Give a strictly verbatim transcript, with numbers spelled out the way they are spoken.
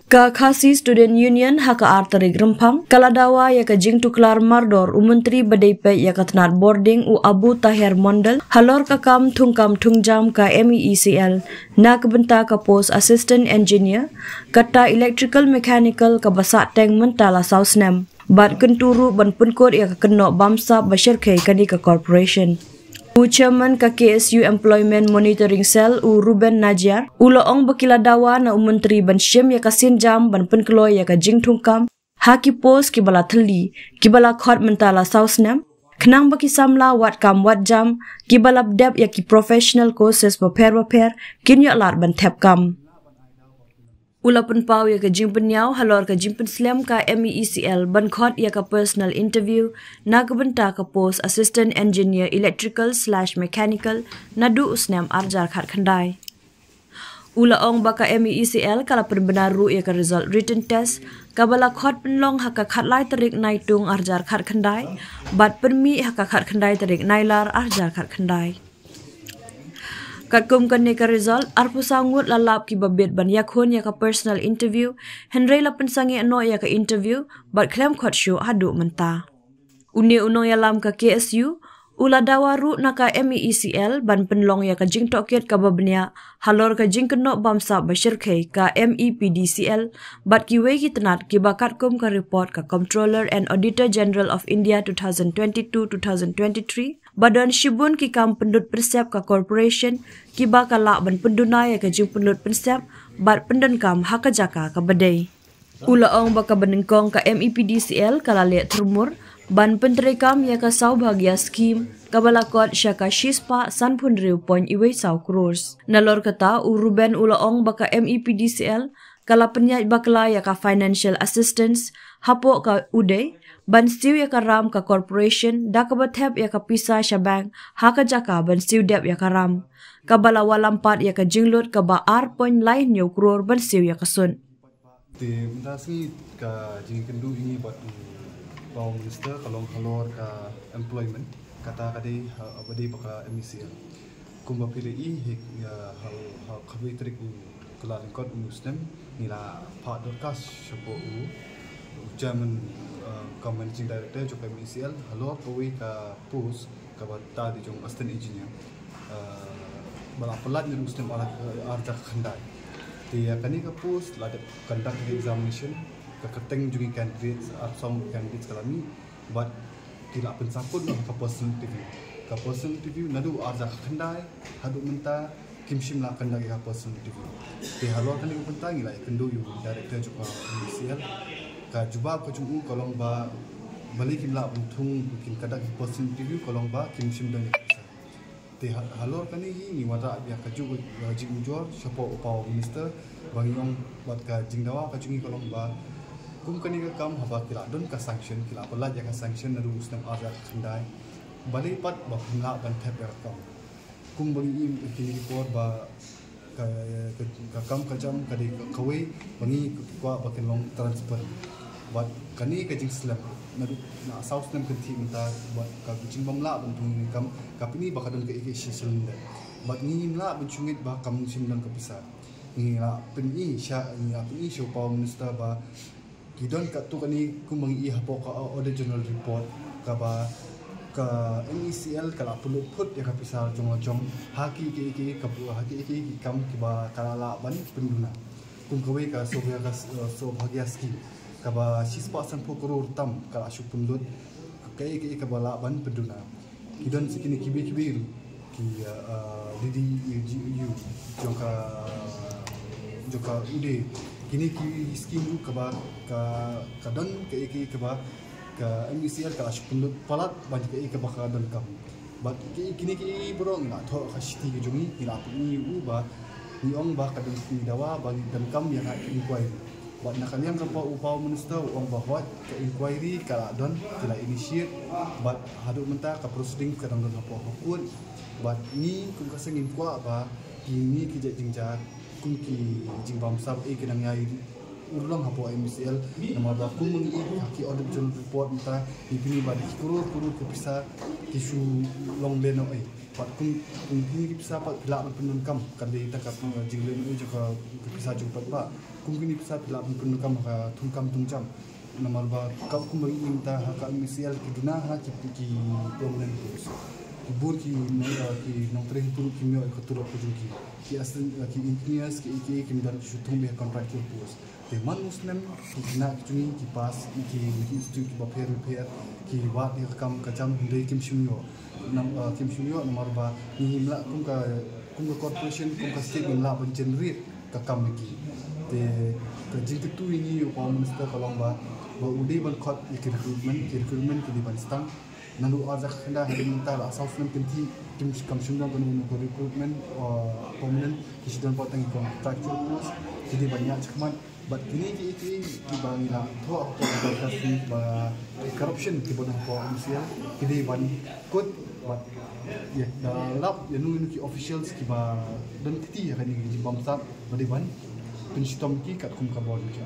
Ka Khasi Student Union ha ka ar tarik Rymphang ka la dawa ïa ka jingtuklar mardor u Myntri ba dei peit ïa ka tnat bording u Abu Taher Mondal halor ka kam thungkam thungjam ka M E E C L na ka bynta ka post Assistant Engineer, kata Electrical Mechanical, kaba sah teng mynta la saw snem. Bad kyntu ruh ban pynkut ïa ka kynnoh bamsap ba shyrkhei kane ka corporation. U Chairman ka K S U Employment Monitoring Cell, u Ruben Najiar, u la ong ba ki la dawa na u Myntri ban shim ïa ka sienjam ban pynkloi ïa ka jingthungkam ha ki post kiba la thylli, kiba la khot mynta la saw snem, khnang ba ki samla wat kam wat jam kiba la dep ïa ki professional courses bapher bapher kin ïoh lad ban thep kam. U la pynpaw ïa ka jingpynïaw halor ka jingpynslem ka M E E C L ban khot ïa ka personal interview na ka bynta ka post Assistant Engineer Electrical slash Mechanical naduh u snem arhajar khatkhyndai. U la ong ba ka M E E C L ka la pynbna ruh ïa ka result written test kaba la khot pynlong ha ka khatlai tarik Naitung arhajar khatkhyndai bad pynmih ha ka khatkhyndai tarik Nailar arhajar khatkhyndai. Katkum kane ka result, arphew saw ngut la lap kiba bit ban ïakhun ïa ka personal interview, hynrei la pynsangeh noh ïa ka interview bad khlem khot shuh haduh mynta. Une u nongïalam ka K S U u la dawa ruh na ka M E E C L ban pynlong ïa ka jingtohkit kaba bniah halor ka jingkynnoh bamsap ba shyrkhei ka M E P D C L bad kiwei ki tnat kiba katkum ka report ka Comptroller and Auditor General of India two thousand twenty-two two thousand twenty-three, ba don shibun ki kam pynlut pynsep ka corporation kiba ka lah ban pynduna ïa ka jingpynlut pynsep bad pyndonkam ha ka jaka kaba dei. U la ong ba kaba nyngkong ka M E P D C L ka la leh thurmur ban pyntreikam ïa ka Saubhagya scheme kaba la kot sha ka shispah sanphew hynriew point wei saw crores. Nalor kata, u Ruben u la ong ba ka M E P D C L ka la pynïaid bakla ïa ka financial assistance hapoh ka UDEI ban siew ïa ka ram ka corporation da kaba thep ïa ka pisa sha bank ha ka jaka ban siew dep ïa ka ram, kaba la wallam pat ïa ka jinglut kaba ar point lai hynñiew crore ban siew ïa ka sut. Te mynta sngi ka jingkynduh ïa ngi bad u Power Minister ka long halor ka employment, kata ka dei ha, ba dei ba ka M E C L. Kumba phi la ïohi, ha, ha, ha kawei tarik u Kyllalyngkot une u snem, ngi la phah dorkhas shapoh u, u Chairman, uh, cum Managing Director jong ka M E C L halor kawei ka post kaba ta dei jong Assistant Engineer, uh, ba la pyllait naduh u snem ar, arhajar khatkhyndai. Te ïa kane ka post la dep conduct examination, ka kyrteng jong ki candidates, arphew saw candidates ka la mih, bad ki la pynsangkut noh ka personal interview. Ka personal interview naduh arhajar khatkhyndai haduh mynta kim shym la conduct ïa ka personal interview. Te halor kane ka bynta ngi la ïakynduh ïa u Director jong ka M E C L. Ka jubab ka jong u ka long ba balei kim lah ban thung kin conduct ïa ka personal interview, ka long ba kim shym don ïa ka pisa. Te ha-, halor kane hi ngi wanrah ïa kajuh ka jingujor shapoh u Power Minister, ba ngi ong bad ka jingdawa ka jong ngi ka long ba kum kane ka kam haba ki la don ka sanction, ki la pyllait ïa ka sanction naduh u snem arhajar khatkhyndai, balei pat ba kim lah ban thep ïa ka kam. Kumba ngi ïohi kine ki por ba ka, ka, ka kam ka jam ka dei ka, kawei ba ngi kwah ba kan long transparent. Bad kane ka jingslem naduh na saw snem kynthih mynta, bad ka jingbymlah ban thung ïa kane ka kam, ka pyni ba ka don kaei kaei shisha lyndet. Bad ngi ngim lah ban shu ngeit ba kam shym don ka pisa. Ngi la pyni sha, ngi la pyni sha u Power Minister ba ki don katto katne, kumba ngi ïohi hapoh ka Audit General Report kaba ka M E C L ka la pynlut phut ïa ka pisa jong la jong ha kiei kiei ki, ka, ha kiei kiei ki kam kiba ka la lah ban pynduna. Kum kawei ka Saubhagya, ka, uh, Saubhagya scheme kaba shispah sanphew klur tam ka la shu pynlut, kaei kaei kaba lah ban pynduna. Ki don sa kine kiwei kiwei ruh ki, uh, uh, D D U G U jong ka, jong ka UDEI. Kine ki scheme ruh kaba ka, ka don kaei kaei kaba ka M E C L ka la shu pynlut palat ban kaei kaba ka donkam. Bad ki, kine ki baroh ngi la thoh ha ka shithi ka jong ngi, ngi la pyni ïa u ba ngi ong ba ka don, ngi dawa ba ngi donkam ïa ka inquiry. Bad na ka liang ka Power, u Power Minister u ong ba hooid ka inquiry ka la don, ki la initiate, bad haduh mynta ka proceeding ka dang don hapoh ka court. Bad ngi kum ka seng ngim kwah ba kine ki jait jingjia kum ki jingbamsap ei ki nang ïai urlong hapoh M E C L, namar ba kum ngi ïohi ha ki Audit General Report mynta ngi pyni ba da ki klur klur ki pisa ki shu long lehnohei. Pat kum kum kine ki pisa pat phi lah ban pyndonkam, ka dei tang ka, uh, jingleh mynjur ka, ka pisa jong pat ba kum kine pisa phi lah ban pyndonkam ha ka thungkam thungjam. Namar ba ka kum ba ngi ïohi mynta ha ka M C L ki duna ha ki, ki permanent post. Ki bun ki nong, uh, ki nongtrei hynriew kim ïoh ka turok ka jong ki. Ki assistant, uh, ki engineers ki, ki, kim don shu thung beit ha contractual post. Te man u snem ki khynnah ki jong ngi ki pass ki, ki institute kiba pher bapher, ki wad ïa ka kam ka jam hynrei kim shym ïoh. Nam, uh, kim shym ïoh namar ba ngi ngim lah kum ka, kum ka corporation, kum ka state ngim lah ban generate ka kam ïa ki. Te ka jingkyntu ïa ngi ïa u Power Minister ka long ba, ba u dei ban khot ïa ki recruitment, ki recruitment ki dei ban sdang. Naduh ar hajar khyndai haduh mynta la saw snem kynthih kim, kam shym don kano kano ka recruitment, uh, permanent, ki shu don pat tang ki contractual post. Ki dei ban ïaid shakhmat bad kine ki, ki, kiba ngi la thoh hapoh ka, ka, ba corruption kiba don hapoh M C L ki dei ban kut bad ïa da lap ïa nu ïa nu ki officials kiba don kti ïa kane ka jingbamsap ba dei ban pynshitom ki katkum ka bor ki.